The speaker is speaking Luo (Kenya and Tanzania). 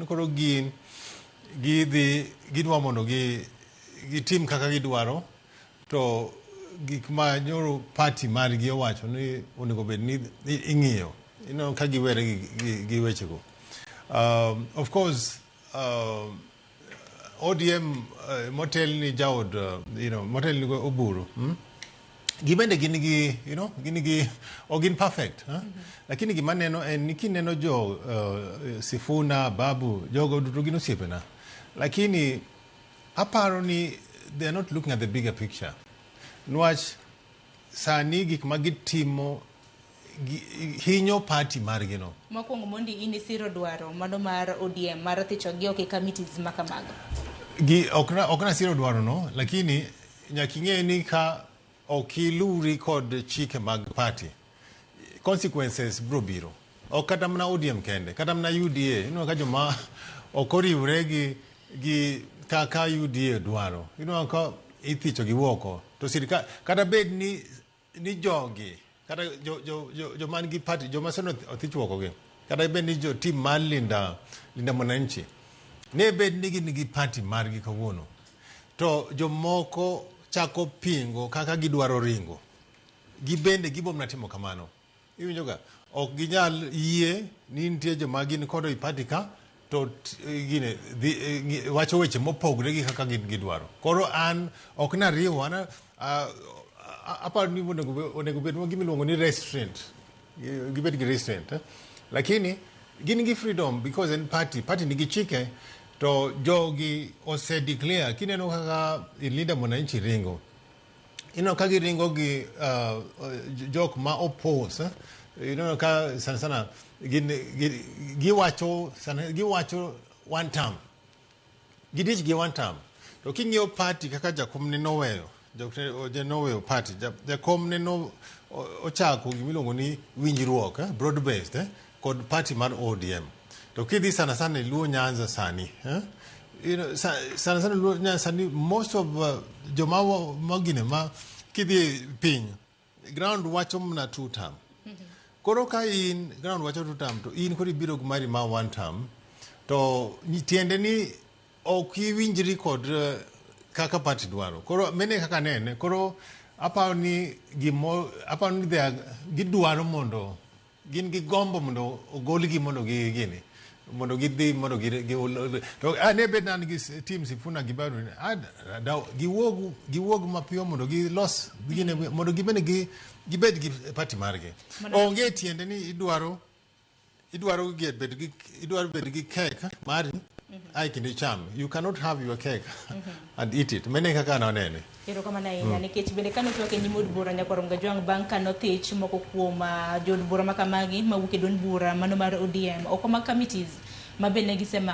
Koro gin gidhi gidwa mondo gi gitim kaka gidwaro to gik ma nyoro party margi owacho ni onego bed ni ing'iyo ineno ka giwere gi wechego. Of course, ODM motel ni jaod motel ni Oburu, Gibende gin gi gin gi ok gin perfect, huh? Lakini gima neno en ni kineno jo Sifuna, Babu, jogo duto gin osiepena, lakini aparo ni they are not looking at the bigger picture, niwach sani gik ma gitimo hinyo party margi no. Mokwongo mondi in isiro dwaro mano mar ODM mar thicho gi oko e committees ma kamago. Gi ok na siro dwaro no, lakini nyaka ing'e ni ka ok iluri kod chike mag party, consequences bro biro. Ok kata mana ODM kende, kata mana UDA, ineno ka joma ok oriwre gi kaka UDA dwaro, ineno ka ithicho gi oko. To sirikal, kata bed ni jogi, kata jo man gi party, joma sani othich oko gi, kata bed ni jo team mar Linda Mwananchi, ne bed ni gin gi party margi kawuono, to jomoko chako pingo kaka gidwaro ringo. Gibende gibo mana timo kamano. Iwinjo ga? Ok ginyal yie ni nitie joma gin kodo e party ka to gine dhi wacho weche mopogre gi kaka gin gidwaro. Koro an ok nariwo, an aparo ni onego bed gima iluongo ni restraint. Gibed gi restraint. Eh? Lakini gin gi freedom because en party, party nigi chike to jogi ose declare kineno kaka Linda Mwananchi ringo. Ineno ka giringo gi jok ma oppose, eh? Ineno ka sana sana gin giwacho sana giwacho one term. Gidich gi one term. To king'iyo party kaka jakom ne noweyo, noweyo party, jakom ne no ochako gimiluongo ni winjruok, eh? Broad based, eh? Kod party mar ODM. To kidhi sana sana e Luo Nyanza sani, eh? Sana sana Luo Nyanza sani most of joma magine ma kidhi piny ground wacho mana two term. Koro ka in ground wacho two term to in koro ibiro gi mari ma one term to tiende ni ok iwinjri kod kaka party dwaro. Koro mene kaka nene, koro aparo ni gimo aparo ni they are, gidwaro mondo gin gi gombo mondo ogolgi mondo gi gini mondo gidhi mondo gi to ne bed an gi team Sifuna gi Baru giwuog mapiyo mondo gilos gine mondo gibende gi gibed gi party margi. Onge tiende ni idwaro bed gi cake mari ae kendo icham. You cannot have your cake and eat it. Mene kaka nanene. Erokamano ahinya nikech bende kane otwak e nyim od bura nyakwar Ongajwang' bang' kanothich moko kuom jood bura makamagi mawuok e duond bura mano mar ODM oko mag committees ma bende ne gisemako.